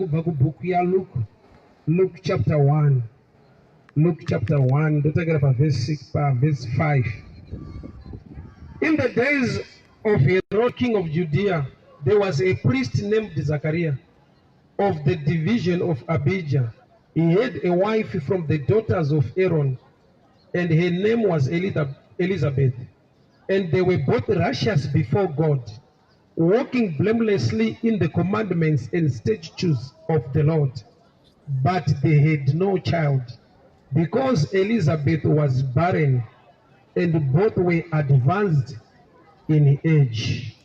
kubva kubhuku yaLuke, Luke chapter 1. Luke chapter 1 ndotangira pavhesi 6 pavhesi 5. In the days of Herod king of Judea there was a priest named Zachariah of the division of Abijah. He had a wife from the daughters of Aaron and her name was Elizabeth. And they were both righteous before God, walking blamelessly in the commandments and statutes of the Lord. But they had no child, because Elizabeth was barren, and both were advanced in age.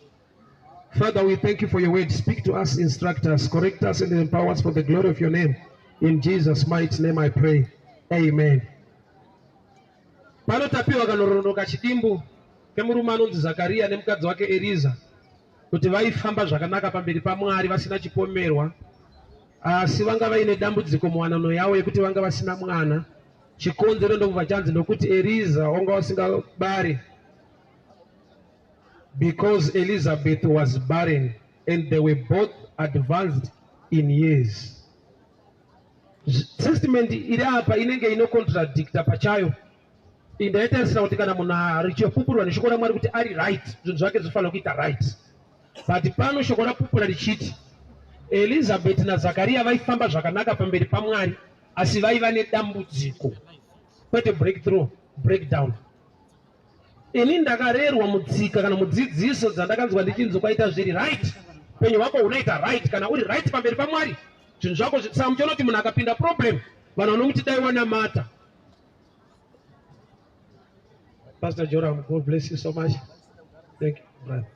Father, we thank you for your word. Speak to us, instruct us, correct us, and empower us for the glory of your name. In Jesus' mighty name I pray. Amen. Pano tapiwa kanhoroondo kachidimbu kemurume anonzi Zakariya nemukadzi wake Eriza kuti vaifamba zvakanaka pamberi paMwari vasina chipomerwa, asi vanga vaine dambudziko muwanano yavo yekuti vanga vasina mwana. Chikonzero ndokubva chanzi nokuti Eriza wanga wasingabari because Elizabeth was barren and they were both advanced in years. Testament iri apa inenge inocontradicta pachayo. Indaitarisira kuti kana munhu richipupurwa neshoko raMwari kuti ari right, zvinhu zvake zvinofanira kuita right. But pano shoko rapupura richiti Elizabeth naZakaria vaifamba zvakanaka pamberi paMwari, asi vaiva nedambudziko, kwete breakthrough, breakdown. Ini ndakarerwa mutsika kana mudzidziso dzandakanzwa ndichinzi ukaita zviri right upenyu hwako hunoita right kana uri right pamberi paMwari zvinhu zvako. Saka muchiona kuti munhu akapinda problem, vanhu vanomuti dai wanamata. Pastor Joram, God bless you so much. Thank you, brother.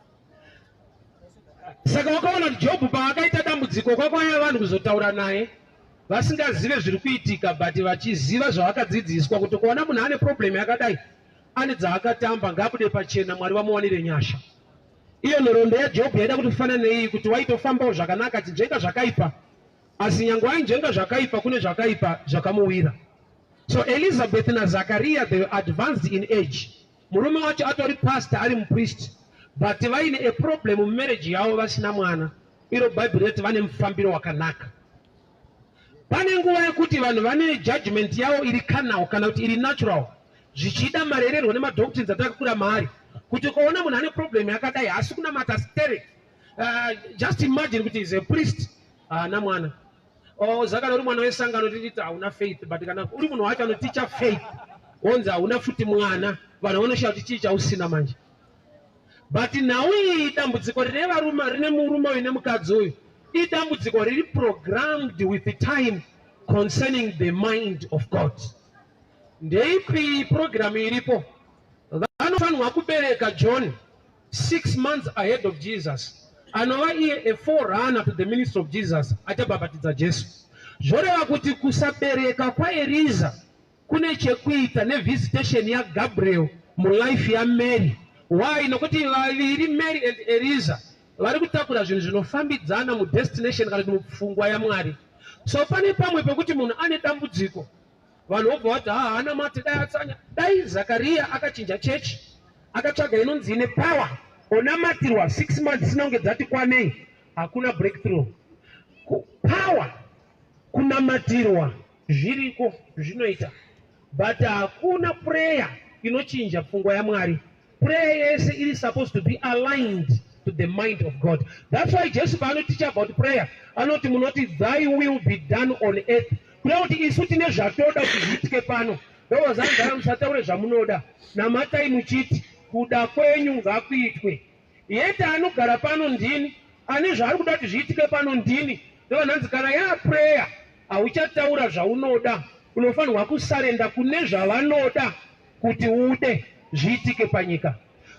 Saka wakaona kuti Jobhu paakaita dambudziko kwakauya vanhu kuzotaura naye vasingazive zviri kuitika, but vachiziva zvavakadzidziswa kuti kuona munhu ane problem yakadai, ane dzaakatamba, ngaabude pachena, Mwari vamuwanire nyasha. Iyo nhoroondo yaJobhu yaida kuti kufanana neiyi, kuti waitofambawo zvakanaka achinzvenga zvakaipa, asi nyange ainzvenga zvakaipa kune zvakaipa zvakamuwira. So Elizabeth naZakaria, they were advanced in age. Murume wacho atori pastor, ari mupriest, but vaine a problem mumarriage yavo, vasina mwana. Iro Bhaibheri rati vane mufambiro wakanaka. Pane nguva yekuti vanhu vane judgment yavo iri carnal kana kuti iri natural, zvichida marererwo nemadoctrines atakakura maari, kuti ukaona munhu ane problem yakadai haasi kunamata sterek. Just imagine kuti is a priest, haana mwana. Oh, zakana uri mwana wesangano tichiti hauna faith, but kana uri munhu wacho anoticha faith wonzi hauna futi mwana, vanhu vanoshaya kuti chii chausina manje. But nhau iyi, dambudziko rine varume, rine murume uyu nemukadzi uyu, idambudziko riri programmed with the time concerning the mind of God. Ndeipi program iripo? Vanofanirwa kubereka John 6 months ahead of Jesus, anova iye a forerunner to the ministry of Jesus, achabhabhatidza Jesu. Zvoreva kuti kusabereka kwaEriza kune chekuita nevisitation yaGabriel mulife yaMary. Why? Nokuti vaviri, Mary and Eliza, vari kutakura zvinhu zvinofambidzana mudestination kana kuti mupfungwa yaMwari. So pane pamwe pekuti munhu ane dambudziko, vanhu vobva vati ha, haana mati, dai atsanya, dai Zakariya akachinja chechi, akatsvaga inonzi ine power, onamatirwa 6 months isina kunge dzati kwanei, hakuna breakthrough. Power, kunamatirwa zviriko, zvinoita, but hakuna prayer inochinja pfungwa yaMwari. Prayer yese iri supposed to be aligned to the mind of God. That's why Jesu paanoticha about prayer anoti, "Munoti, thy will be done on earth," kureva kuti isu tine zvatoda kuti zviitike pano. Ndovazanzara, musataure zvamunoda, namatai muchiti kuda kwenyu ngakuitwe. Yete anogara pano ndini, ane zvaari kuda kuti zviitike pano ndini. Ndovanhanzi kana yaprayer hauchataura zvaunoda, unofanirwa kusurrender kune zvavanoda kuti ude zviitike panyika.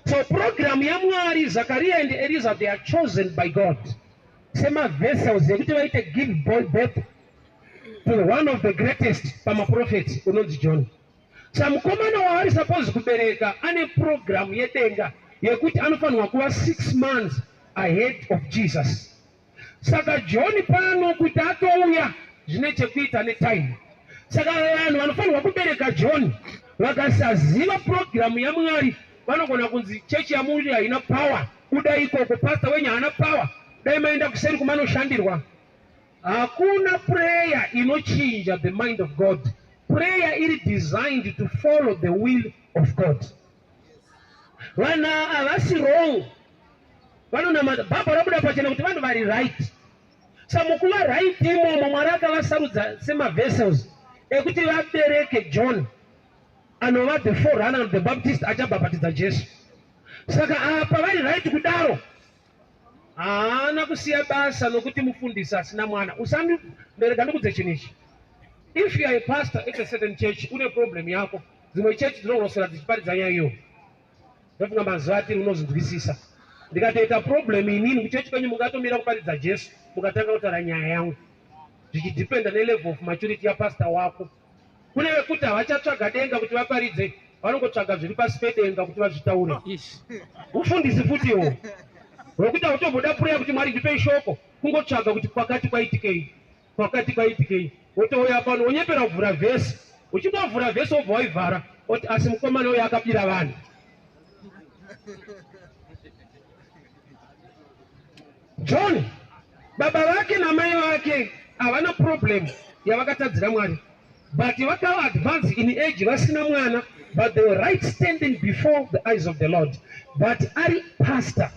So program yaMwari, Zakaria and Eliza, they are chosen by God semavessels ekuti vaite give birth to one of the greatest pamaprofets unonzi John. Samukomana waari suppose kubereka ane program yedenga yekuti anofanirwa kuva 6 months ahead of Jesus. Saka John pano kuti atouya zvine chekuita netime. Saka vanhu vanofanirwa kubereka John vakasaziva program yaMwari, vanogona kunzi chechi yamuri haina power, uda ikoko, pastor wenyu haana power, dai maenda kuseri kumanoshandirwa. Hakuna prayer inochinja the mind of God. Prayer iri designed to follow the will of God. Vanhu havasi wrong, vanonamata. Bhabha rabuda pachena kuti vanhu vari right. Samukuva right imomo, Mwari akavasarudza semavessels ekuti vabereke John anova the forerunner of the Baptist achabhabhatidza Jesu. Saka apa vari right kudaro, haana kusiya basa nokuti mufundisi asina mwana. Usandi nderega ndikudze chinhu ichi. If you are a pastor at a certain church, une problem yako. Dzimwe chechi dzinongoswera dzichiparidza nyaya iyoyo. Ndofunga mazuva atiri unozvinzwisisa. Ndikatoita problem inini kuchechi kwenyu, mungatomira kuparidza Jesu mukatanga kutaura nyaya yangu, zvichidependa nelevel of maturity yapastor wako. Kune vekuti havachatsvaga denga kuti vaparidze, vanongotsvaga zviri pasi pedenga kuti vazvitaure. Ufundisi futiwo hwekuti hautomboda prayer kuti Mwari ndipei shoko, kungotsvaga kuti kwakati kwaitikei, kwakati kwaitikei, wotouya pano wonyepera kuvhura vhesi. Uchingovhura vhesi wobva waivhara, oti asi mukomana uyo akabira vanhu. John baba vake namai vake havana problem yavakatadzira Mwari, but vakava advance in age vasina mwana, but they were right standing before the eyes of the Lord. But ari pastor.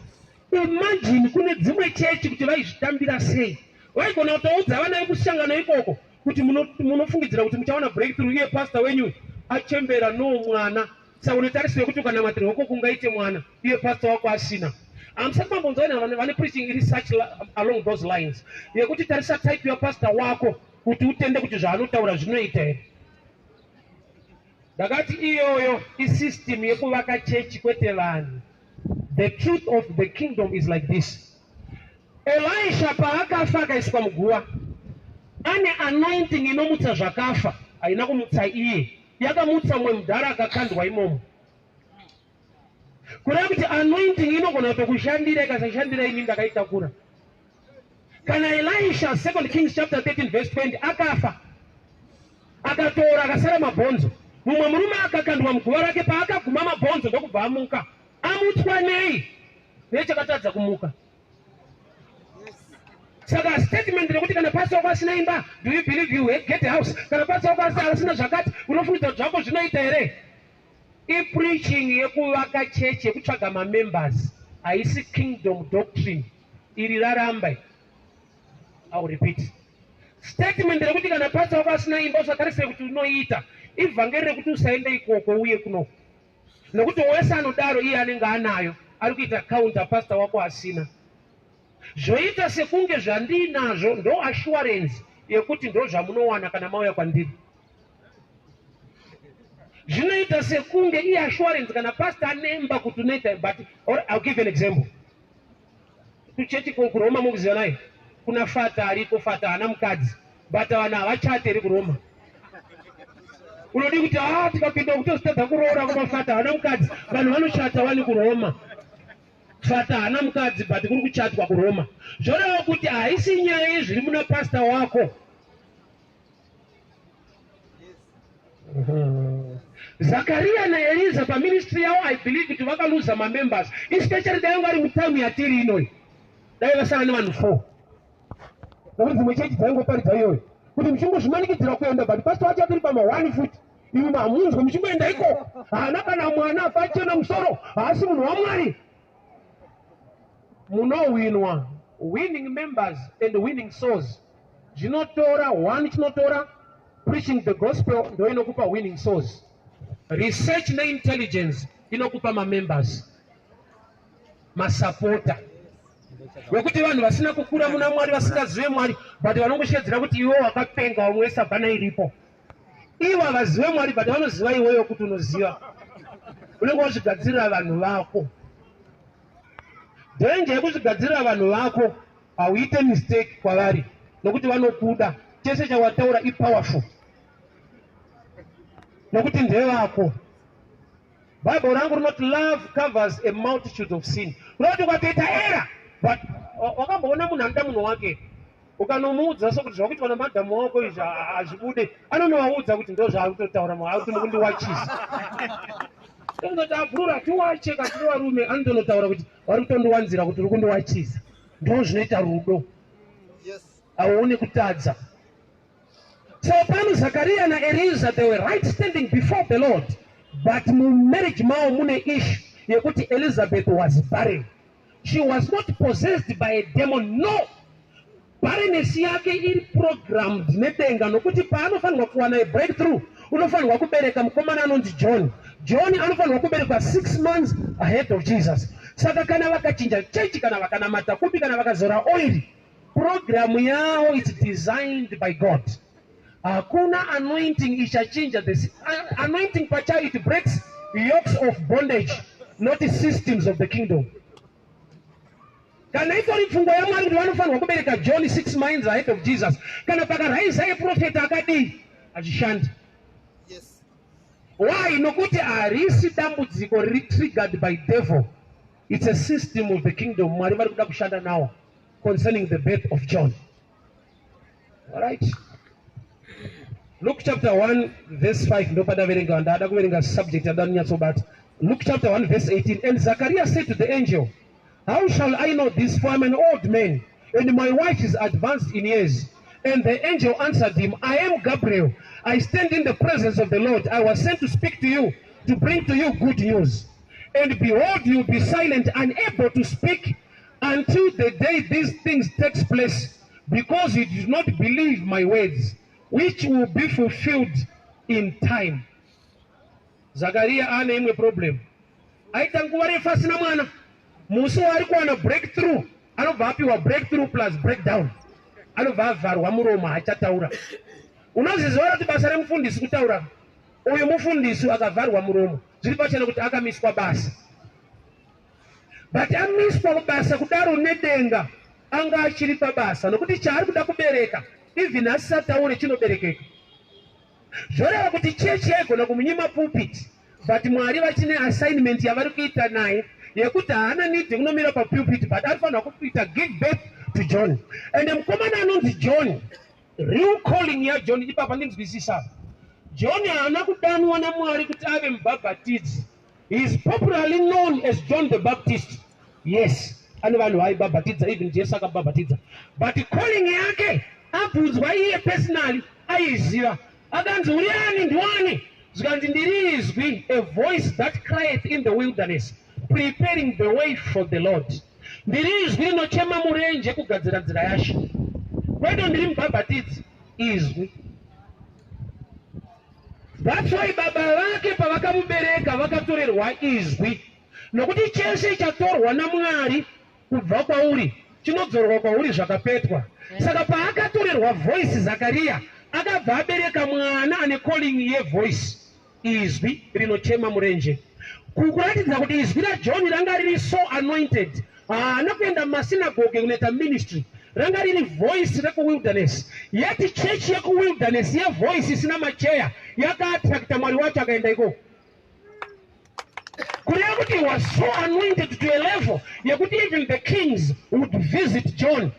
Imagine kune dzimwe chechi kuti vaizvitambira sei. Vaigona kutoudza vana vekusangano ikoko kuti munofungidzira kuti muchawana breakthrough, iye pastor wenyu achembera no mwana. Saka unotarisira yekuti ukanamatirwa ikoko ungaite mwana, iye pastor wako asina. Hamusati mambonzwa vane vane preaching iri such along those lines yekuti tarisa type yapastor wako kuti utende kuti zvaanotaura zvinoita here. Ndakati iyoyo isystem yekuvaka chechi, kwete vanhu. The truth of the kingdom is like this. Elisha paakafa akaiswa muguva ane anointing inomutsa zvakafa, haina kumutsa iye, yakamutsa mumwe mudhara akakandwa imomo. Kureva kuti anointing inogona kutokushandira, ikasashandira ini ndakaitakura. Kana Elisha, 2 Kings chapter 13 verse 20, akafa akatora akasara mabhonzo, mumwe murume akakandwa muguva rake, paakaguma mabhonzo ndokubva amuka. Amutswa nei? Nechakatadza kumuka. Saka statement rekuti kana pastor wako asina imba, do you believe you get a house? Kana pastor wako asina zvakati, unofungidzira kuti zvako zvinoita here? Ipreaching yekuvaka chechi, yekutsvaga mamembers, haisi kingdom doctrine. Iri raramba. I will repeat. Statement rekuti kana pastor wako asina imba usatarisire kuti unoita, ivhangeri rekuti usaende ikoko uye kuno, nokuti wese anodaro iye anenge anayo, ari kuita counter pastor wako asina. Zvoita sekunge zvandinazvo ndo assurance yekuti ndo zvamunowana kana mauya kwandiri. Zvinoita sekunge iassurance kana pastor anemba kuti unoita, but or I'll give an example. Kuchechi kuRoma mukuziva naye kuna fata ariko, fata haana mukadzi, but vanhu havachate iri kuRoma. Unodi kuti a tikapinda kutozitadza kuroora kumafata haana mukadzi. Vanhu vanochata wani kuRoma. Fata haana mukadzi, but kuri kuchatwa kuRoma. Zvoreva kuti haisi nyaya yezviri muna pasta wako. Zakaria naEliza paministry yavo, I believe kuti vakaluza mamembers, especially dai vari mutime yatiri inoyi, dai vasara nevanhu 4, nokuti dzimwe chechi dzaingoparidza iyoyo kuti muchingozvimanikidzira kuenda, but pastor wacho atiri pama 1 futi, imi mamunzwe muchingoenda ikoko, haana kana mwana, apachena musoro, haasi munhu waMwari. Munowinwa winning members and winning souls zvinotora one, chinotora preaching the gospel ndo inokupa winning souls, research neintelligence inokupa mamembers, masapota wekuti vanhu vasina kukura muna Mwari, vasingazive Mwari, but vanongoshedzera kuti iwe wakapenga, vamwe wese hapana iripo. Ivo havazive Mwari, but vanoziva iweyo kuti unoziva. Unenge wazvigadzirira vanhu vako. Dhenje yekuzvigadzirira vanhu vako, hauite mistake kwavari nokuti vanokuda. Chese chawataura ipowerful nokuti ndevako. Bible rangu rinoti love covers a multitude of sin. Rinoti ukatoita error, but wakamboona munhu anoda munhu wake, ukanomuudza sokuti zvakuitwa namadhamu wako izvi hazvibude, anonovaudza kuti ndo zvaari kutotaura, kuti mukundiwachisa. Ndozoti abhurura tiwache katiri varume, anotonotaura kuti vari kutondiwanzira kuti uri kundiwachisa. Ndo zvinoita rudo. Yes. Hauone kutadza. So pano Zakaria naEriza, they were right standing before the Lord, but mumarriage mavo mune issue yekuti Elizabeth was barren. She was not possessed by a demon, no. Barrenness yake iri programmed nedenga, nokuti paanofanirwa kuwana a breakthrough, unofanirwa kubereka mukomana anonzi John. John anofanirwa kuberekwa 6 months ahead of Jesus. Saka kana vakachinja chechi, kana vakanamata kupi, kana vakazora oiri, programu yavo, it's designed by God. Hakuna anointing ichachinja this. Anointing pachayo, it breaks yokes of bondage, not systems of the kingdom. Kana itori pfungwa yaMwari kuti vanofanirwa kubereka John 6 months ahead of Jesus, kana pakaraisa yeprofeta akadii, hazvishandi. Why? Nokuti harisi dambudziko riri triggered by devil. It's a system of the kingdom. Mwari vari kuda kushanda nawo concerning the birth of John. Alright, Luke chapter 1 verse 5, ndopadaverenga. Ndada kuverenga subject yada kunyatsobata. Luke chapter 1 verse 18: "And Zachariah said to the angel, 'How shall I know this? For I'm an old man and my wife is advanced in years.' And the angel answered him, 'I am Gabriel. I stand in the presence of the Lord. I was sent to speak to you, to bring to you good news. And behold, you will be silent, unable to speak, until the day these things takes place, because you did not believe my words, which will be fulfilled in time.'" Zakariya ane imwe problem. Aita nguva refu asina mwana. Musi waari kuwana breakthrough, anobva apiwa breakthrough plus breakdown. Anobva avharwa muromo, haachataura. Unoziziva kuti basa remufundisi kutaura. Uyu mufundisi akavharwa muromo, zviri pachena kuti akamiswa basa. But amiswa kubasa kudaro nedenga, anga achiri pabasa, nokuti chaari kuda kubereka, even asisataure, chinoberekeka. Zvoreva kuti chechi yaigona kumunyima pulpit, but Mwari vachine assignment yavari kuita naye, yekuti haana need yekunomira papulpit, but arifanirwa kuita give birth to John. And mukomana anonzi John, real calling yaJohn, ipapa ndinzwisisa, John haana kudanwa naMwari kuti ave mubhabhatidzi. He is popularly known as John the Baptist. Yes, ane vanhu vaibhabhatidza, even Jesu akabhabhatidza, but calling yake, abvunzwa iye personally, aiziva. Akanzi, "Uri ani? Ndiwani?" Zvikanzi, "Ndiri izwi, a voice that crieth in the wilderness, preparing the way for the Lord. Ndiri izwi rinochema murenje, kugadzira nzira yaShe." Kwete, "Ndiri mubhabhatidzi." Izwi. That's why baba vake pavakamubereka vakatorerwa izwi, nokuti chese chatorwa naMwari kubva kwauri chinodzorwa kwauri zvakapetwa. Saka paakatorerwa voice, Zakariya akabva abereka mwana ane calling yevoice, izwi rinochema murenje, kukuratidza kuti izwi raJohn ranga riri so anointed. Haana kuenda mumasinagoge kunoita ministry, ranga riri voice rekuwilderness. Yet chechi yekuwilderness yevoice isina macheya yakaattracta Mwari wacho, akaenda ikoko. Kureva kuti he was so anointed to a level yekuti even the kings would visit John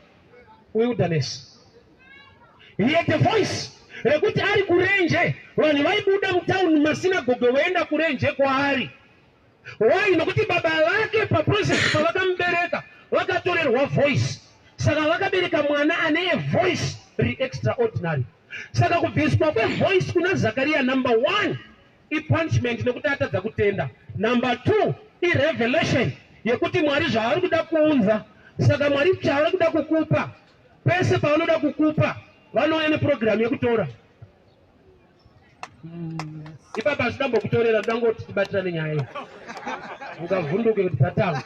wilderness. He had a voice rekuti ari kurenje, vanhu vaibuda mutauni, masinagoge, voenda kurenje kwaari. Why? Nokuti baba vake paprocess pavakamubereka vakatorerwa voice, saka vakabereka mwana ane a voice reextraordinary. Saka kubviswa kwevoice kuna Zakariya, number one, ipunishment nekuti atadza kutenda. Number two, irevelation yekuti Mwari zvaari kuda kuunza. Saka Mwari chaari kuda kukupa, pese pavanoda kukupa vanouya nepurogiramu yekutora. Ipapa hazvidambokutorera, ndangoti tibatirane nyaya iyi, ungavhunduke kuti dzatanga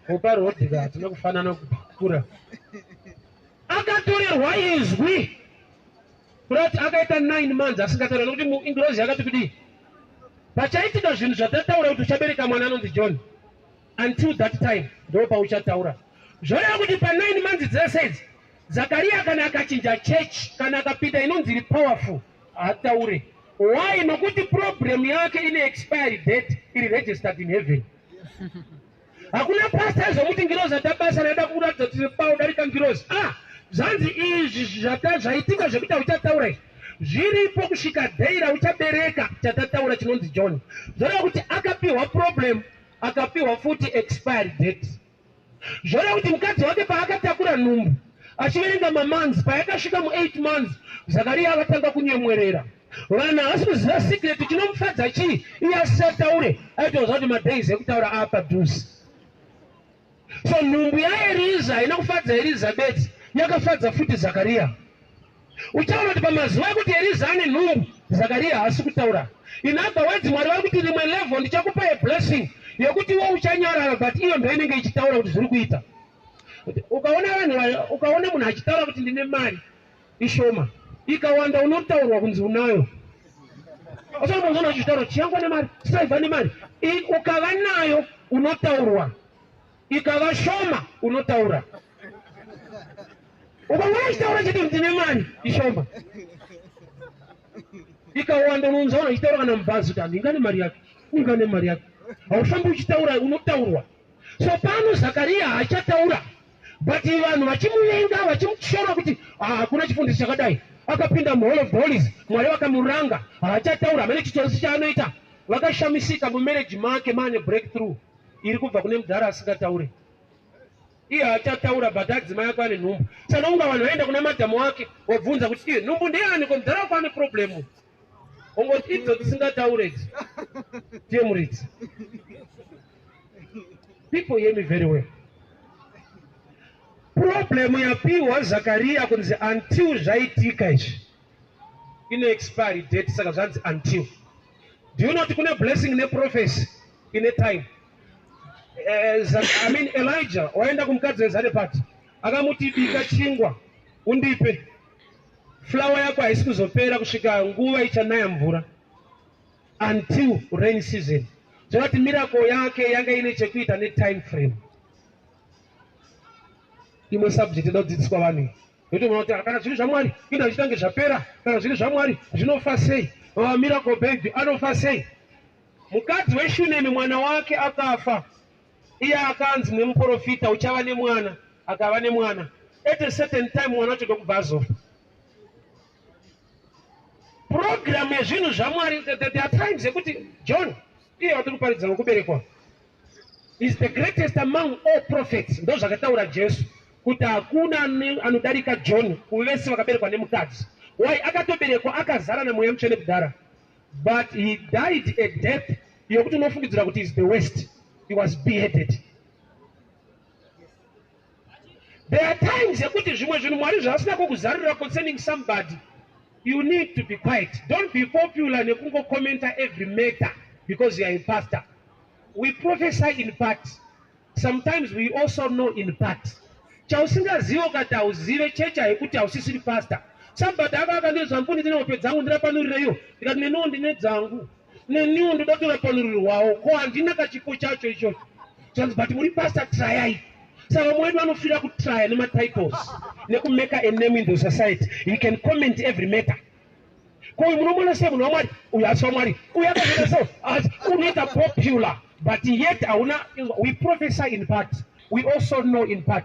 upa rodhika. Hatina kufanana kukura. Akatorerwa izwi kurati akaita 9 months asingataura, nokuti muingirozi yakati kudii? Pachaitika zvinhu zvatataura kuti uchabereka mwana anonzi John, until that time ndo pauchataura. Zvoreva kuti pa9 months dzese idzi, Zakariya kana akachinja chechi, kana akapinda inonzi iri powerful, haataure. Why? Nokuti problem yake ine expiry date iri registered in heaven. Hakuna pasta aizomuti ngirozi atabasa raida kuratidza kuti paudarika ngirozi. Ah, zvanzi izvi zvaitika zvekuti hauchataura izvi zviripo kusvika day rauchabereka chatataura chinonzi John. Zvoreva kuti akapiwa problem, akapiwa futi expiry date. Zvoreva kuti mukadzi wake paakatakura nhumbu, Achiverenga mamonths, payakasvika mu8 months, Zakariya akatanga kunyemwerera. Vanhu havasi kuziva secret chinomufadza chii. Iye asisataure, aitoziva kuti madays ekutaura aapadhuze. So nhumbu yaEriza haina kufadza Eriza bedzi, yakafadza futi Zakariya. Uchaona kuti pamazuva ekuti Eriza ane nhumbu, Zakariya haasi kutaura. In other words, Mwari vari kuti rimwe level ndichakupa a blessing yekuti iwe uchanyarara, but iyo ndo inenge ichitaura kuti zviri kuita. Ukaona vanhu, ukaona munhu achitaura kuti ndine mari ishoma, ikawanda unotaurwa kunzi unayo. Usaona achitaura chiyangwa nemari, saiva nemari. Ukava nayo unotaurwa, ikava shoma unotaura. Ukaona achitaura chete kuti ndine mari ishoma, ikawanda unonzwa achitaura kana mubhazi kuti handingane mari yake, ungane mari yake. Haufambi uchitaura, unotaurwa. So pano Zakariya haachataura, but vanhu vachimuvenga, vachimushora kuti hakuna chifundisi chakadai. Akapinda muHall of the Holies, Mwari vakamuranga, haachataura, hamene chitsotsi chaanoita. Vakashamisika mumarriage make maane breakthrough iri kubva kune mudhara asingataure. Iye haachataura, but adzimai ako ane nhumbu. Saka unga vanhu vaenda kuna madhamu wake wobvunza kuti iye nhumbu ndeyani, ko mudhara wako ane problem. Ongoti idzo dzisingataure idzi ndiye muridzi. People hear me very well. Problem yapiwa Zakariya kunzi until zvaitika izvi ine expiry date, saka zvanzi until. Do you know kuti kune blessing neprophecy ine time? I mean Elijah waenda kumukadzi weZarepati, akamuti bika chingwa undipe, flour yako haisi kuzopera kusvika nguva ichanaya mvura, until rain season. Zvakati miracle yake yanga ine chekuita netime frame. Imwe subject ida kudzidziswa vanhu nekuti unoona kuti kana zviri zvaMwari inda zvichitange zvapera, kana zviri zvaMwari zvinofa sei? Miracle baby anofa sei? Mukadzi weShunemi mwana wake akafa, iye akanzi nemuprofita uchava nemwana, akava nemwana. At a certain time mwana wacho ndokubva azofa. Program yezvinhu zvaMwari, there are times yekuti John iye watiri kuparidza wekuberekwa is the greatest among all prophets. Ndo zvakataura Jesu kuti hakuna anodarika John kuvese vakaberekwa nemukadzi. Why? Akatoberekwa akazara naMweya Mutsvene kudhara, but he died a death yokuti unofungidzira kuti is the worst. He was beheaded. There are times yekuti zvimwe zvinhu Mwari zvaasina kukuzarurira concerning somebody, you need to be quiet. Don't be popular nekungocommenta every matter because you are a pastor. We prophesy in part, sometimes we also know in part. Chausingazive ukati hauzive, chechi haikuti hausisiri pastor. Somebody aka akandizwa mfuni ndine hope dzangu ndirapanurireiwo, ndikati neniwo ndine dzangu, neniwo ndoda kutorapanurirwawo, ko handina kachipo chacho ichocho. Zvanzi but muri pastor, tryai. Saka vamwe vedu vanofira kutrya nematitles nekumake a name in the society. He can comment every matter. Ko uyu munomuona sei munhu waMwari uyu? Asi waMwari uyu akazoita so, asi unoita popular, but yet hauna. We prophesy in part, we also know in part.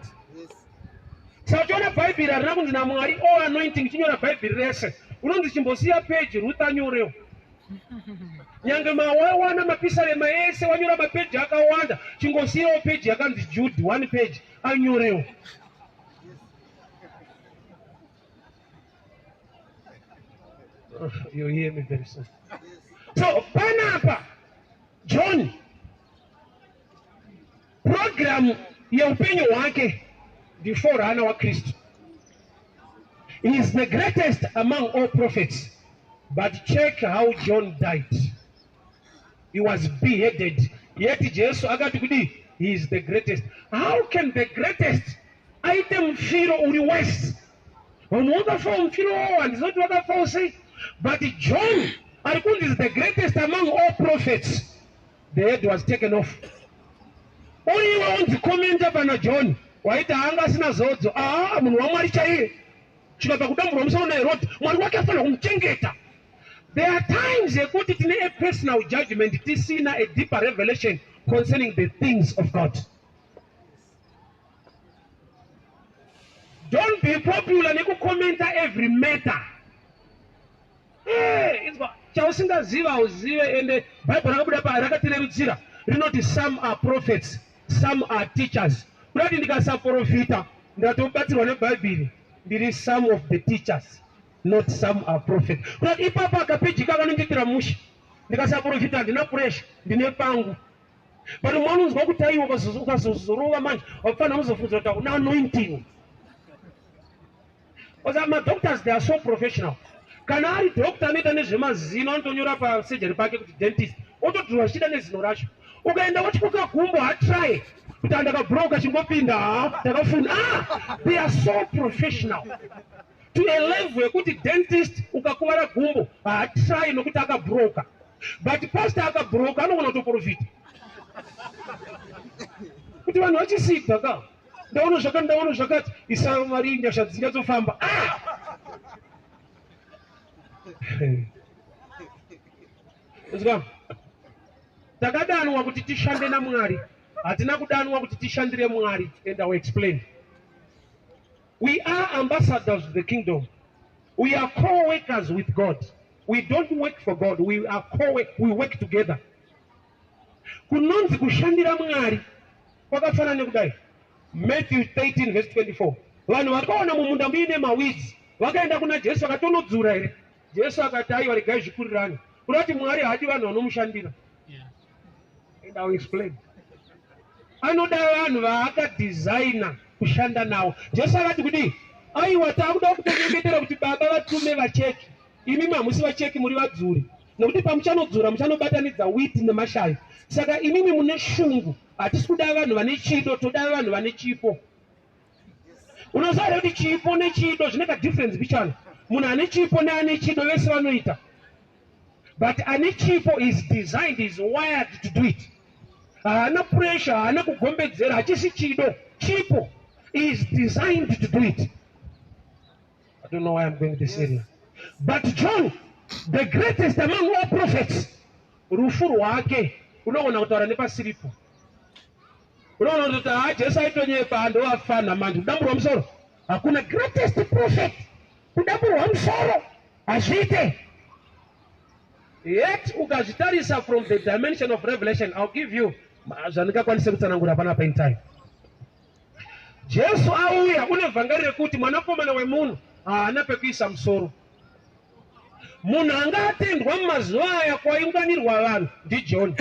Saka uchiona Bhaibheri harina kunzi naMwari all anointing chinyora Bhaibheri rese. Unonzi chimbosiya peji, Ruth anyorewo. Nyange mawawana mapisarema ese wanyora mapeji akawanda, chingosiyawo peji yakanzi Jude, one page, anyorewo. You hear me very soon. So panapa John, program yeupenyu hwake ndi forerunner waKristu. He is the greatest among all prophets, but check how John died. He was beheaded, yet Jesu akati kudii? He is the greatest. How can the greatest aite mufiro uri worse? Vanhu vakafawo mufiro wawo, handizoti vakafawo sei, but John ari kunzi is the greatest among all prophets, the head was taken off. Uriwe unzi commenta pana John, waiti haanga asina zodzo. Aa, munhu waMwari chaiye chikabva kudamburwa musoro naHerod, Mwari wake afanira kumuchengeta. There are times yekuti tine a personal judgment tisina a deeper revelation concerning the things of God. Don't be popular nekucommenta every matter. Chausingaziva hauzive. Ende Bhaibheri rakabuda pa rakatirerutsira, rinoti some are prophets, some are teachers. Kurati ndikasaprofita Ndatobatsirwa neBhaibheri, ndiri some of the teachers, not some are prophet. Kuti ipapo akapejika vanondiitira mushe, ndikasaprofita handina pressure, ndine pangu. But mwana unzwa kuti aiwa, ukazozorova manje wakufanira kuzofunza kuti hauna anointing. Because madoctors, they are so professional. Kana ari doctor anoita nezvemazino, anotonyora pasurgery pake kuti dentist, otodhurwa zvichida nezino racho. Ukaenda wotyoka gumbo, hatry kuti andakabroka chingopinda, ha takafuna. Ah, they are so professional to a level yekuti dentist ukakuvara gumbo haatry nokuti akabroka. But pastor akabroka anogona kutoprofita kuti vanhu vachisibva ka, ndaona zvakati, ndaona zvakati, isa mari, nyasha dzinyatsofamba. Ah! Nzwa, takadanwa kuti tishande naMwari, hatina kudanwa kuti tishandire Mwari. And I will explain. We are ambassadors of the kingdom. We are co-workers with God. We don't work for God, we are co we work together. Kunonzi kushandira Mwari kwakafanana nekudai. Matthew 13 verse 24, vanhu vakaona mumunda muine maweeds, vakaenda kuna Jesu akatonodzura here? Jesu akati, "Aiwa, regai zvikurirane." Kuda kuti Mwari haadi vanhu vanomushandira. And I will explain. Anoda vanhu vaakadhizaina kushanda navo. Jesu akati kudii? "Aiwa, taakuda kutonyengetera kuti Baba vatume vacheki. Imi hamusi vacheki, muri vadzuri, nekuti pamuchanodzura muchanobatanidza wheat nemashavi. Saka imimi mune shungu. Hatisi kuda vanhu vane chido, toda vanhu vane chipo." Unoziva here kuti chipo nechido zvine kadifference bichana? Munhu ane chipo neane chido vese vanoita, but ane chipo is designed, is wired to do it. Haana pressure, haana kugombedzera, hachisi chido, chipo. Is designed to do it. I don't know why I'm going this area, but John, the greatest among all prophets, rufu rwake unogona kutaura nepasiripo. Unoona kuti ha, Jesu aitonyepa, ndovafana manje kudamburwa musoro. Hakuna greatest prophet kudamburwa musoro, hazviite. Yet ukazvitarisa from the dimension of revelation, I'll give you zvandingakwanise kutsanangura panapa in time. Jesu auya une vhangeri rekuti mwanakomana wemunhu haana pekuisa musoro. Munhu anga atendwa mumazuva aya kwaiunganirwa vanhu ndiJohn.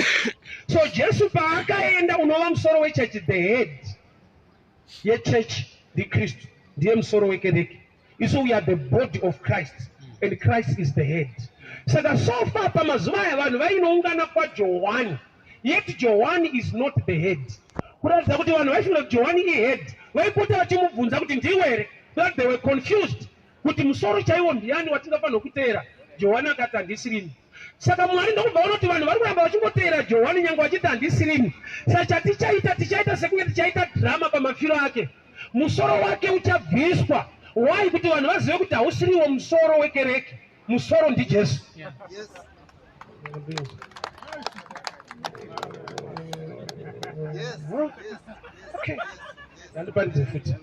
So Jesu paakaenda, unova musoro wechechi, the head yechechi ndiKristu, ndiye musoro wekereke. Isu we are the body of Christ and Christ is the head. Saka so far pamazuva aya vanhu vainoungana kwaJohani, yet Johani is not the head. Kuratidza kuti vanhu vaifunga kuti Johani ihead, vaipota vachimubvunza kuti ndiwe here? That they were confused kuti musoro chaiwo ndiani watingafanirwa kuteera. Johani akati, "Handisirini." Saka Mwari ndokubva vanoti vanhu vari kuramba vachingoteera Johani nyange vachiti handisirini. Saka chatichaita, tichaita sekunge tichaita dhirama pamafiro ake. Musoro wake uchabviswa. Why? Kuti vanhu vazive kuti hausiriwo musoro wekereke, musoro ndiJesu. Okay, ndandiparidze futi.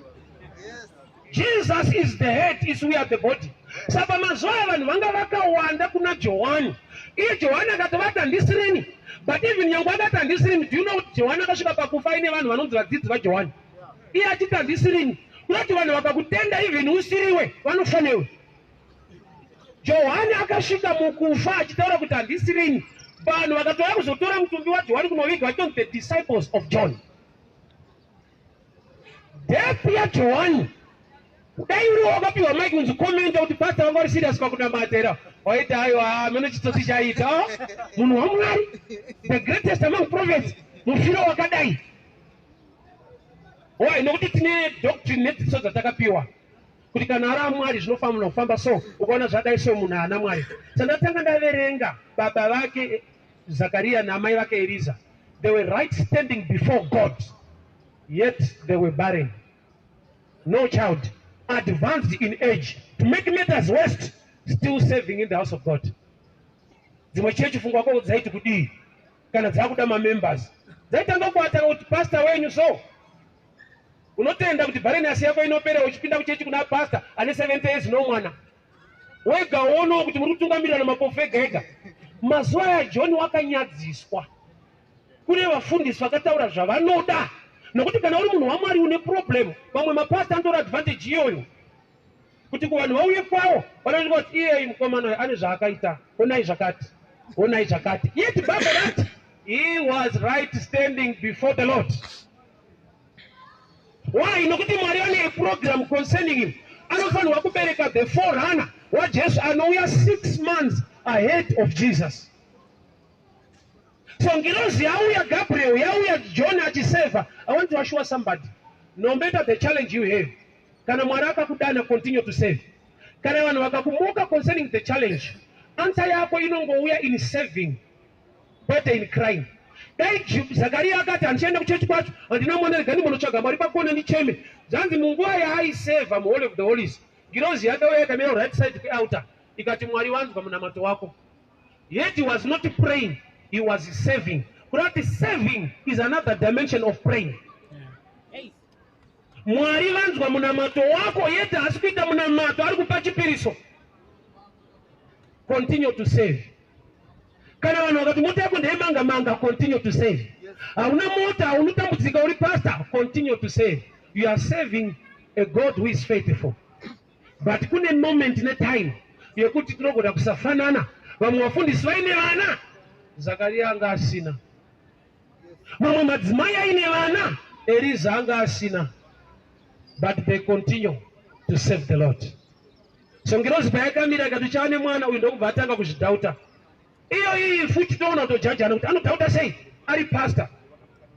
Jesus is the head, is we are the body. Saka pamazuva aya vanhu vanga vakawanda kuna Johani. Iye Johani akati vati handisirini, but even nyange akati handisirini, do you know kuti Johani akasvika pakufa aine vanhu vanonzi vadzidzi vaJohani, iye achiti handisirini? Kunoti vanhu vakakutenda even usiriwe, vanofa newe. Johani akasvika mukufa achitaura kuti handisirini. Vanhu vakatouya kuzotora mutumbi waJohani kunoviga vachitonzi the disciples of John. Death yaJohani, dai uri wakapiwa mic kunzi commenta kuti pastor vanga vari serious pakunamata here, waiti aiwa, mene chitsotsi chaita munhu waMwari, the greatest among prophets, mufiro wakadai. Why? Nokuti tine doctrine nedzidziso dzatakapiwa kuti kana ari aMwari zvinofanira kufamba so. Ukaona zvadai so, munhu haana Mwari. Sandatanga ndaverenga, baba vake Zakariya naamai vake Eliza, they were right standing before God, yet they were barren, no child, advanced in age. To make matters worst, still serving in the house of God. Dzimwe chechi fungwa kwako dzaiti kudii kana dzakuda mamembers? Dzaitanga kuataka kuti pastor wenyu so unotenda kuti barrenness yako inopera uchipinda kuchechi kuna pastor ane 70 years, no mwana. Wega uonawo kuti muri kutungamirira namapofu ega ega. Mazuva aya John wakanyadziswa. Kune vafundisi vakataura zvavanoda. Nokuti kana uri munhu waMwari une problem, vamwe mapasta anotora advantage iyoyo kuti kuvanhu vauye kwawo vanooneka kuti iyeyi mukomana uyu ane zvaakaita, onai zvakati, onai zvakati. Yet Bible rati he was right standing before the Lord. Why? Nokuti Mwari ane a program concerning him. Anofanirwa kubereka the forerunner waJesu anouya 6 months ahead of Jesus. So ngirozi yauya, Gabriel yauya, John achiseva. I want to assure somebody, no matter the challenge you have, kana Mwari akakudana, continue to serve. Kana vanhu vakakumuka concerning the challenge, answer yako inongouya in serving, kwete in crying. Dai Zakariya akati, "Handichaenda kuchechi kwacho, handina mwana, rega ndimbonotsvaga Mwari pakona ndicheme." Zvanzi munguva yaaisevha muHoly of the Holies, ngirozi yakauya ikamira right side kwealtar, ikati, "Mwari wanzwa munamato wako." Yet he was not praying, he was serving. Kurati serving is another dimension of praying. Mwari vanzwa munamato wako, yet haasi kuita munamato, ari kupa chipiriso. Continue to serve. Kana vanhu vakati mota yako ndeyemanga manga, continue to serve. Hauna mota, unotambudzika, uri pastor, continue to serve. You are serving a God who is faithful. But kune moment netime yekuti tinogona kusafanana. Vamwe vafundisi vaine vana, Zakariya anga asina. Mamwe madzimai aine vana, Eliza anga asina. But they continue to serve the Lord. So ngirozi payakamira ikati uchava nemwana uyu, ndokubva atanga kuzvidhauta. Iyo iyi futi toona kutojajana kuti anodhauta sei ari pastor.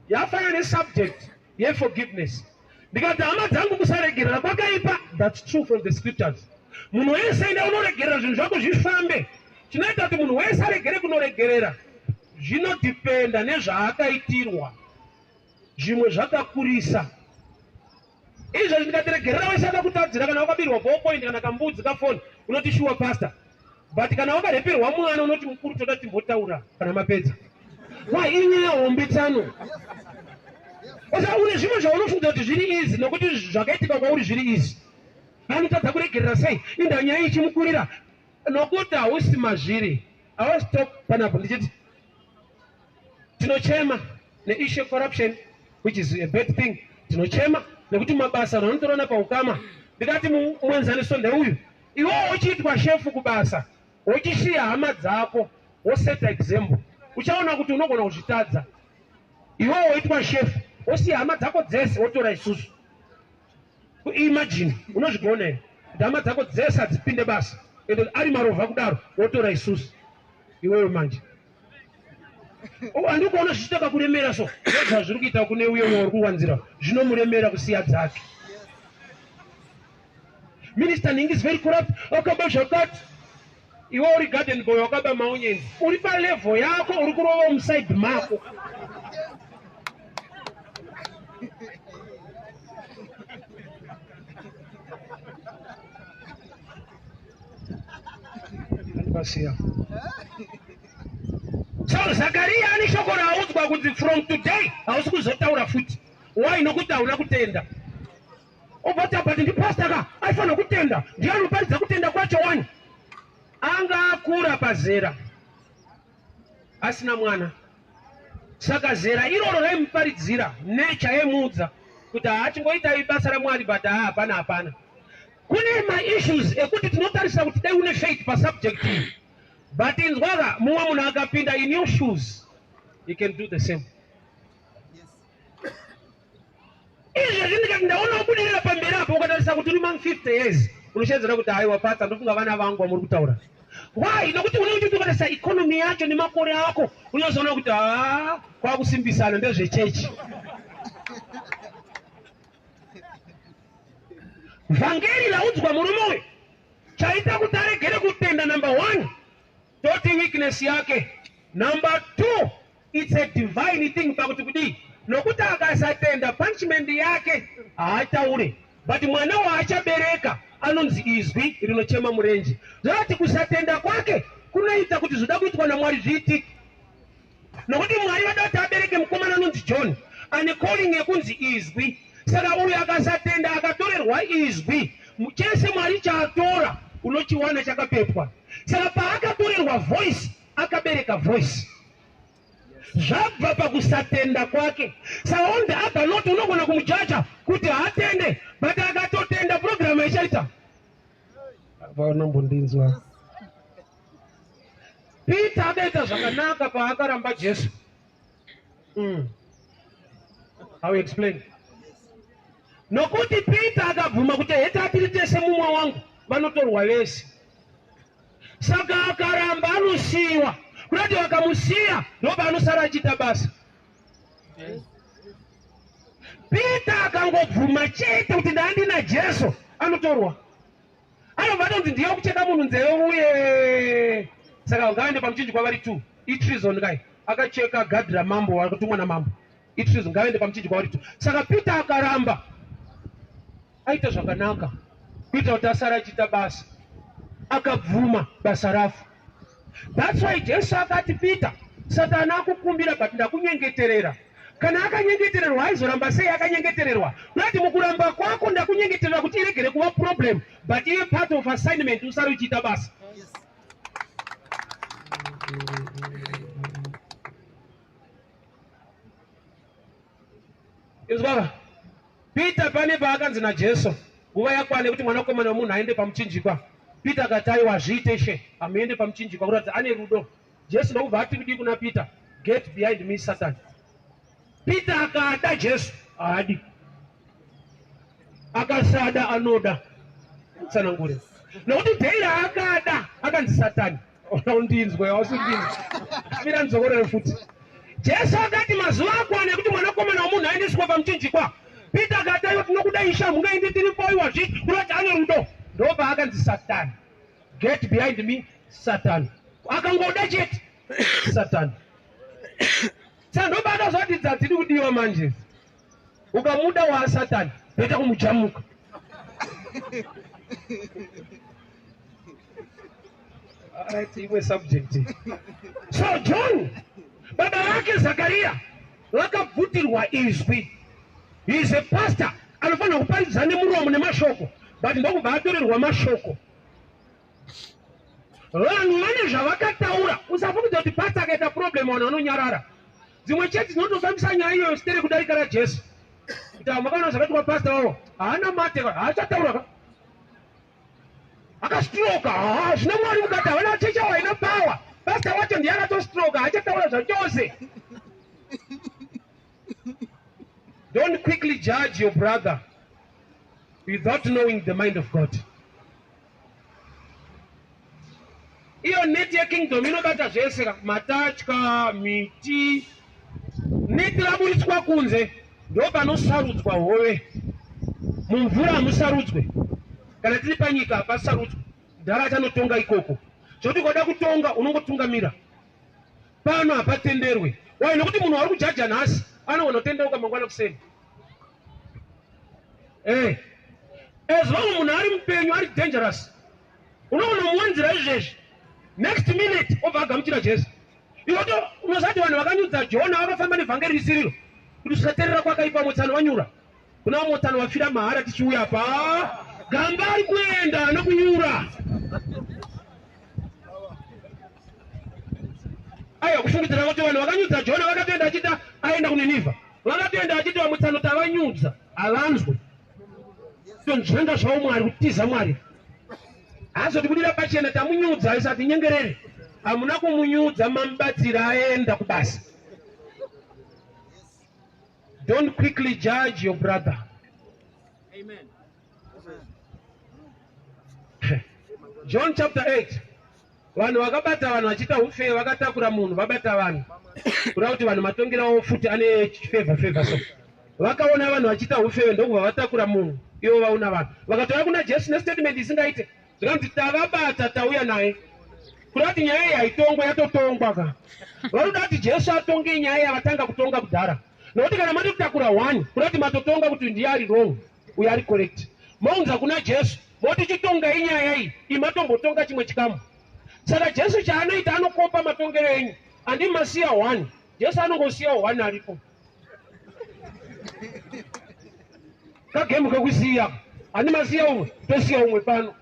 Yafanana nesubject yeforgiveness. Ndikati, hama dzangu, kusaregerera kwakaipa. That's true from the scriptures. Munhu wese enda unoregerera, zvinhu zvako zvifambe. Chinoita kuti munhu wese aregere kunoregerera zvinodhipenda nezvaakaitirwa. Zvimwe zvakakurisa. Izvozvi ndikatiregerera wese akakutadzira, kana wakabirwa ballpoint kana kambudzi kafoni, unoti, "Sure, pastor." But kana wakarepirwa mwana, unoti, "Mukuru, toda timbotaura kana mapedza." Why? Inyaya hombe tsano. Saka une zvimwe zvaunofunga kuti zviri easy nokuti zvakaitika kwauri zviri easy. Anotadza kuregerera sei? Inda nyaya ichimukurira nokuti hausi mazviri. Awastop panapo ndichiti tinochema neissue corruption, which is a bad thing. Tinochema nekuti mabasa vanhu vanotorana paukama. Ndikati muenzaniso ndeuyu: iwewo uchiitwa shefu kubasa, wochisiya hama dzako, woseta example, uchaona kuti unogona kuzvitadza. Iwewo woitwa shefu, wosiya hama dzako dzese, wotora isusu. Imagine, unozvigona here kuti hama dzako dzese hadzipinde basa, ende ari marovha kudaro, wotora isusu? Iwewe manje handiri kuona zvichiita kakuremera. So ndozvazviri kuita kune uye uri kuwanzira, zvinomuremera kusiya dzake. Minister Ningi is very corrupt, akaba zvakati. Iwe uri garden boy, wakaba maonyenzi, uri palevel yako, uri kurova muside mako. Andipasiya. So Zakariya ane shoko raaudzwa kunzi from today hausi kuzotaura futi. Why? Nokuti hauna kutenda. Obva but ndipasta ka, aifanira kutenda, ndiye anoparidza kutenda kwacho. Wani anga akura pazera asina mwana, saka zera iroro raimuparidzira nature yemuudza kuti haachingoitai basa raMwari, but haa, hapana, hapana. Kune maissues ekuti tinotarisa kuti dai une faith pasubject iyi, but inzwaka, mumwe munhu akapinda in your shoes, he can do the same. Izvezvi ndikati ndaona ubudirira pamberi apo, ukatarisa kuti uri mam 50 years, unoshedzera kuti haiwa patsa, ndofunga vana vangu vamuri kutaura. Why? Nokuti une uchiti ukatarisa economy yacho nemakore ako, unozoona kuti haa, kwakusimbisana ndezvechechi. Vhangeri raudzwa murume uyu chaita kuti aregere kutenda, number one, toti weakness yake. Number two, it's a divine thing. Pakuti kudii? Nokuti akasatenda, punishment yake haataure, but mwana waachabereka anonzi izwi rinochema murenje. Zvakati kusatenda kwake kunoita kuti zvoda kuitwa naMwari zviitike, nokuti Mwari vada kuti abereke mukomana anonzi John ane calling yekunzi izwi. Saka uyu akasatenda, akatorerwa izwi. Chese Mwari chaatora unochiwana chakapetwa. Saka paakatorerwa voice, akabereka voice. Zvabva pakusatenda kwake. Saka on the other note unogona kumujaja kuti haatende, but akatotenda program ichaita. Vanombondinzwa. Peter akaita zvakanaka paakaramba Jesu. I will explain. Nokuti Peter akabvuma kuti heta tiri tese mumwe wangu, vanotorwa vese. Saka akaramba anosiyiwa. Kurati vakamusiya ndopaanosara achiita basa. Peter akangobvuma chete kuti ndandina Jesu anotorwa. Anobva atonzi ndiye kucheka munhu nzeve uye. Saka ngavaende pamuchinjikwa vari 2. Itreason kai. Akacheka gadhi ramambo akatumwa namambo. Itreason ngavaende pamuchinjikwa vari 2. Saka Peter akaramba. Aita zvakanaka kuita kuti asara achiita basa. Akabvuma basa rafa. That's why Jesu akati Peter, Satani akukumbira but ndakunyengeterera. Kana akanyengetererwa aizoramba sei akanyengetererwa? Kurati mukuramba kwako ndakunyengeterera kuti iregere kuva problem but ive part of assignment usare uchiita basa. Inzwa Peter pane paakanzi naJesu nguva yakwana yekuti mwanakomana wemunhu aende pamuchinjikwa. Peter akati aiwa hazviite Ishe, hamuende pamuchinjikwa, kuratidza ane rudo. Jesu ndokubva ati kudii kuna Peter? Get behind me Satan. Peter akada Jesu, haadi. Akasada anoda. Tsanangure. Nokuti dhei raakada akanzi Satani. Undinzwe, ausindinzwe. Mira ndidzokorere futi. Jesu akati mazuva akwana ekuti mwanakomana womunhu aendeswe pamuchinjikwa. Peter akati aiwa tinokuda Ishe, hamungaendi tiripo aiwa zvi kurati ane rudo. Ndopaakanzi Satani. Get behind me Satan. Akangoda chete Satan. Saka ndopaakazoti dzadzidi kudiwa manje. Ukamuda wa Satan, beta kumujamuka. Alright, imwe subject. So John, baba vake Zakaria vakabvutirwa izwi. He is a pastor, anofanira kuparidza nemuromo nemashoko, but ndokubva atorerwa mashoko. Vanhu vane zvavakataura. Usafungidza kuti pastor akaita problem vanhu vanonyarara. Dzimwe chechi dzinotofambisa nyaya iyoyo sitere kudarika raJesu. Kuti avo makaona zvakaitwa pastor wavo, haana mate, haachataura ka. Akastroka, haa zvino Mwari mukati havana chechi avo haina power. Pastor wacho ndiye akatostroka, haachataura zvachose. Don't quickly judge your brother without knowing the mind of God. Iyo net yekingdom inobata zvese ka, matatya, miti. Net raburitswa kunze ndopanosarudzwa hove. Mumvura hamusarudzwe. Kana tiri panyika hapasarudzwe. Mudhara achanotonga ikoko. Zvekuti ukada kutonga unongotungamira. Pano hapatenderwe. Why? Nokuti munhu wauri kujaja nhasi anogona kutendeuka mangwana kuseni. Eh. As long munhu ari mupenyu ari dangerous. Unogona kumuwanzira izvezvi. Next minute obva agamuchira Jesu. Iwe to unozati vanhu vakanyudza Jona vakafamba nevhangeri risiriro. Kuti kusaterera kwakaipa motsano vanyura. Kuna motsano vafira mahara tichiuya pa gamba ari kuenda nokunyura. Aiwa kufungidzira kuti vanhu vakanyudza Jona vakatoenda achita aenda kuNinivha. Vakatoenda vachiti vamutsano tavanyudza havanzwe. Tonzvenga zvavo Mwari kutiza Mwari. Haazotibudira pachena tamunyudza isati nyengerere. Hamuna kumunyudza mamubatsira aenda kubasa. Don't quickly judge your brother. Amen. John chapter 8. Vanhu vakabata vanhu vachiita ufeve vakatakura munhu vabata vanhu. Kureva kuti vanhu matongero avo futi ane favor favor so. Vakaona vanhu vachiita ufeve ndokubva vatakura munhu ivo vaona vanhu. Vakatouya kuna Jesu nestatement isingaite. Zvikanzi tavabata tauya naye. Kureva kuti nyaya iyi haitongwe yatotongwa ka. Vanoda kuti Jesu atonge nyaya yavatanga kutonga kudhara. Nokuti kana matotakura one kureva kuti matotonga kuti ndiye ari wrong uyo ari correct. Mounza kuna Jesu moti chitongai nyaya iyi, imatombotonga chimwe chikamu. Saka Jesu chaanoita anokopa matongero enyu. Andi masiya one. Jesu anongosiya one aripo. Kagemu kekusiya. Andi masiya umwe, tosiya umwe pano.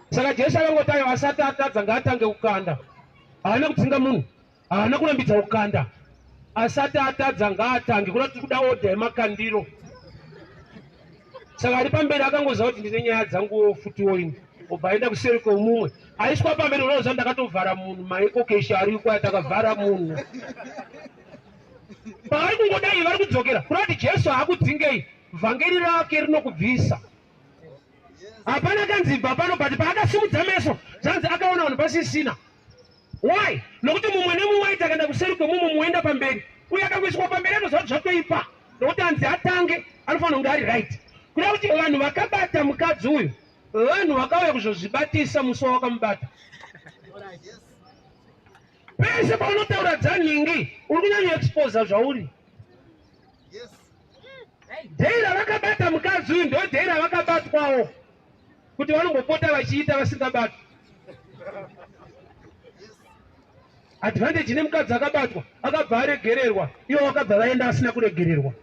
Saka Jesu akangoti ayo asati atadza ngaatange kukanda. Haana kudzinga munhu. Haana kurambidza kukanda. Asati atadza ngaatange kuda tiri kuda order yemakandiro. Saka ari pamberi akangoziva kuti ndine nyaya dzanguwo futiwo ini. Obva aenda kuseri kwemumwe. Aiswa pamberi unoziva ndakatovhara munhu maikokeshi ariko atakavhara munhu. Pavari kungodai vari kudzokera. Kuda kuti Jesu haakudzingei. Vhangeri rake rinokubvisa. Hapana kanzi bva pano but paakasimudza meso zvanzi akaona vanhu pasisina. Why? Nokuti mumwe nemumwe aiti akaenda kuseri kwemumwe mumwe oenda pamberi. Uye akangoiswa pamberi anoziva kuti zvatoipa. Nokuti anzi atange anofanira kunge ari right. Kuda kuti vanhu vakabata mukadzi uyu vanhu vakauya kuzozvibatisa musi wawakamubata. Pese paunotaura dzanhingi uri kunyanya exposa zvauri. Day ravakabata mukadzi uyu ndo day ravakabatwawo kuti vanombopota vachiita vasingabatwi. Advantage nemukadzi akabatwa akabva aregererwa, ivo vakabva vaenda asina kuregererwa.